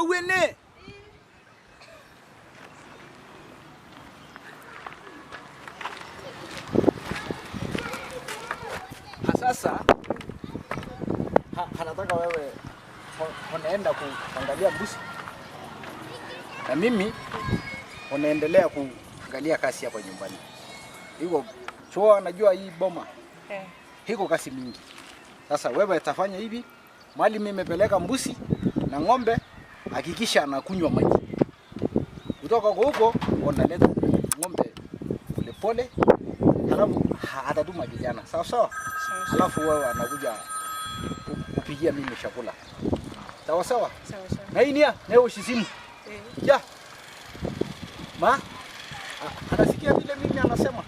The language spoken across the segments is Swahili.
Wewe ne. Sasa anataka wewe unaenda kuangalia mbuzi na mimi unaendelea kuangalia kazi hapa nyumbani. Hivyo chua najua hii boma hiko kazi mingi. Sasa wewe utafanya hivi, mali mimi nimepeleka mbuzi na ng'ombe, hakikisha anakunywa maji. Kutoka kwa huko unaleta ng'ombe polepole, halafu atatuma kijana. Sawa sawa? Halafu wewe anakuja kupigia mimi chakula. Sawa sawa? Sawa sawa. Na hii nia, leo usisimu. Ya. Ma? Anasikia vile mimi anasema?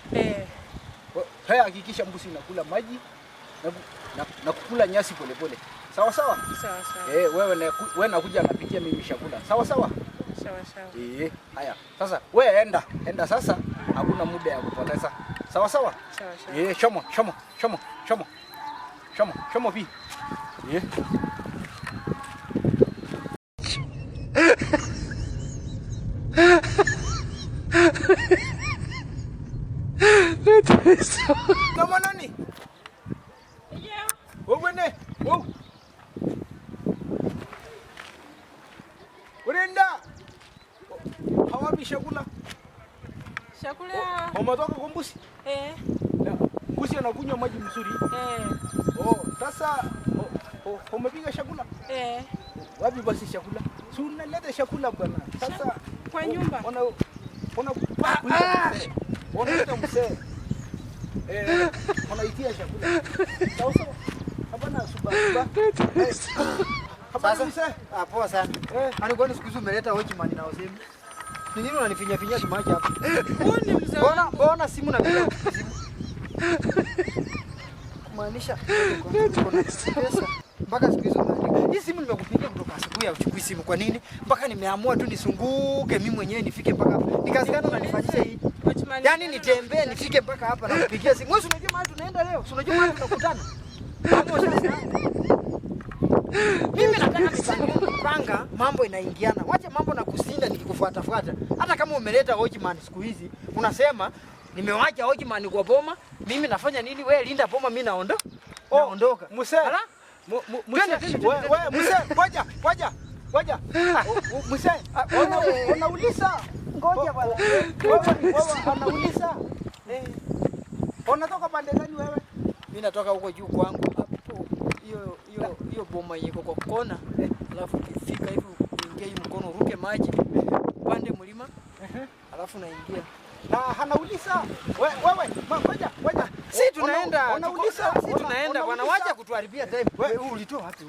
Haya, hakikisha mbuzi inakula maji na kukula nyasi polepole. Sawa sawa? Sawa sawa. Wewe nakuja napikia mimi chakula. Sawa sawa? Sawa sawa. Haya. Sasa wewe enda, enda sasa, hakuna muda ya kupoteza. Sawa sawa? Sawa sawa. Shomo, shomo, shomo, shomo. Shomo, shomo vi. Kama nani? Wewe ne? Wewe. Unaenda? Hawapi chakula? Chakula. Umetoka kwa mbuzi? Na mbuzi anakunywa maji mzuri. Oh, sasa umepiga chakula? Wapi basi chakula? Si unaleta chakula bwana. Sasa kwa nyumba. Ona mzee. Unaitia chakula. Sawa sawa. Hapana suba suba. Hapana mzee. Ah, poa sana. Kwani siku hizi umeleta watchman na usemi? Ni nini unanifinya finya kimaji hapa? Huyu ni mzee. Mbona simu na bila simu? Kumaanisha kuna pesa mpaka siku hizo umeandika. Hii simu nimekupigia kutoka asubuhi hauchukui simu kwa nini? Mpaka nimeamua tu nisunguke mimi mwenyewe nifike mpaka hapa. Nikasikana unanifanyisha hii. Yaani nitembee nifike mpaka hapa na kupigia simu. Wewe unajua mahali tunaenda leo? Unajua mahali tunakutana? Kama ushasahau. Mimi nataka nipanga mambo inaingiana. Wacha mambo na kusinda nikikufuata fuata. Hata kama umeleta watchman siku hizi, unasema nimewacha watchman kwa boma, mimi nafanya nini? Wewe linda boma, mimi naondoka. Naondoka. Mzee. Ala? Mzee, wewe mzee, ngoja, ngoja. Ngoja. Mzee, unauliza. Ngoja bwana. Wewe unauliza. Unatoka pande gani wewe? Mimi natoka huko juu kwangu hapo. Hiyo boma iko kwa kona. Alafu ukifika hivi uingie hii mkono uruke maji. Upande mlima. Alafu naingia. Na anauliza wewe, ngoja, ngoja. Si tunaenda, unauliza, si tunaenda bwana, wacha kutuharibia time. Wewe ulitoa wapi?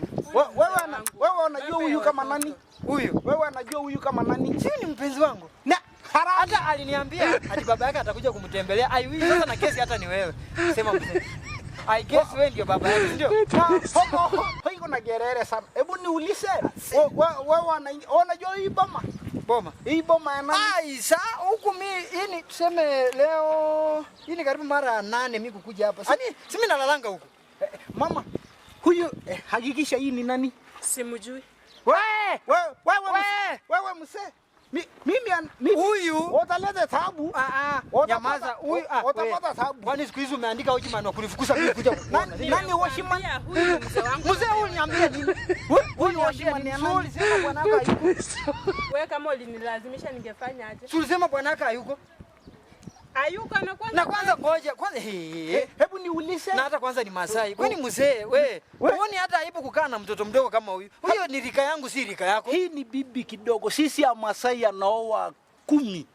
Wewe unajua huyu kama nani? Huyu. Wewe unajua huyu kama nani? Si ni mpenzi wangu. Na hata aliniambia ati baba yake atakuja kumtembelea. Ai, huyu sasa na kesi hata ni wewe. Sema mzee. I guess wewe ndio baba yake, ndio? Iko na gerere sana. Hebu niulize. Wewe unajua hii boma? Boma. Hii boma ya nani? Ai, sa huku mi hii ni tuseme leo hii ni karibu mara 8 mimi kukuja hapa. Si mimi nalalanga huku. Mama, huyu hakikisha hii ni nani? Simjui. Wewe mzee. Mimi huyu utaleta taabu. Nyamaza huyu. Utapata taabu. Kwani siku hizi umeandika watchman wa kunifukuza mimi kuja kukuona? Nani watchman? Huyu mzee wangu. Mzee huyu niambie nini? Huyu watchman ni nani? Ulisema bwana wako hayuko. Wewe kama ulinilazimisha ningefanya aje? Si ulisema bwana wako hayuko? Hayuko na kwanza. Na kwanza ngoja, kwanza Hebu niulize. Na hata kwanza ni Masai. Kwani mzee wewe, huoni hata aibu kukaa na mtoto mdogo kama huyu? Huyo ni rika yangu si rika yako. Hii ni bibi kidogo. Sisi ya Masai anaoa 10.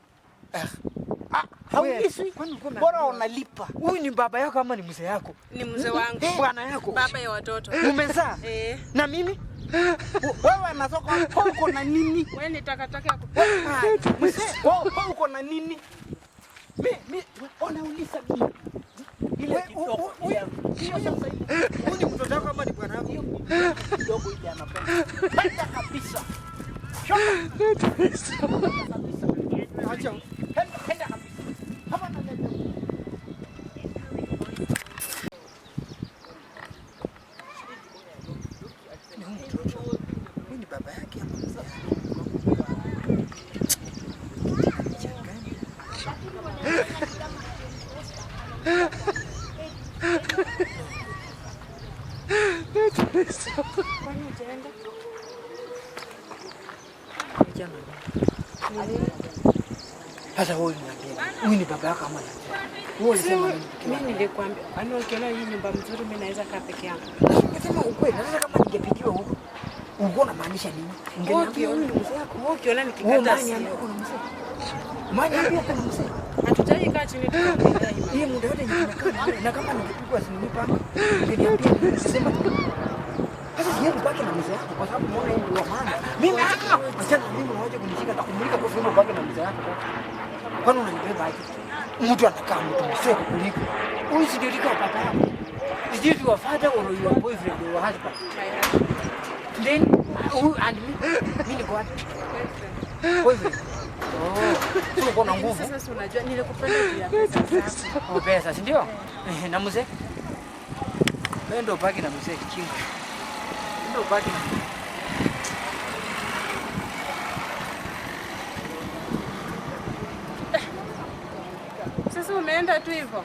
Haulizi. Kwani ulikuwa Bora unalipa. Huyu ni baba yako ama ni mzee yako? Ni mzee wangu. Bwana yako. Baba ya watoto. Umezaa? Na mimi? Wewe unatoka huko na nini? Wewe ni takataka ya kupika. Mzee, wewe uko na nini? Mi unauliza mimi. Ile kidogo. Hiyo sasa huyu ni mtoto wako ama ni bwana yako? Hiyo kidogo ile anapenda. Penda kabisa. Shoka. Kabisa. Acha. Penda kabisa. Hapa na leta. Ni huyu mtoto. Huyu ni baba yake ama mzee? Hujaenda? Achana na mimi. Sasa wewe niambie, huyu ni baba yako ama nani? Wewe ulisema nini? Mimi nilikwambia, kwani ukiona hii nyumba mzuri mimi naweza kaa peke yangu. Ungesema ukweli. Sasa kama ningepigiwa huko, ulikuwa unamaanisha nini? Ungeniambia huyu ni mzee yako. Wewe ukiona Wewe nikikata unaniambia simu. kuna mzee. Unaniambia kuna mzee. Hatutaki kaa chini tukaongelea hii mambo. Hii muda yote nimekaa na wewe, na kama ningepigwa simu nipa, ungeniambia ningesema sasa siwezi kubaki na mzee yako kwa sababu muone hii ndio maana. Mimi achana na mimi, unawaje kunishika na kumulika kwa fimbo baki na mzee yako. Kwani unanibeba aje? Mtu anakaa mtu mzee kukuliko. Huyu si ndio wa baba yako. Is this your father or your boyfriend or your husband? My husband. Then who and me? Mimi niko wapi? Boyfriend. Boyfriend. Oh, sio uko na nguvu. Sasa si unajua nilikupenda juu ya pesa zako. Oh, pesa, si ndio? Eh, na mzee? Wewe ndio ubaki na mzee kinga. Ndio ubaki na mzee. Sasa umeenda tu hivyo.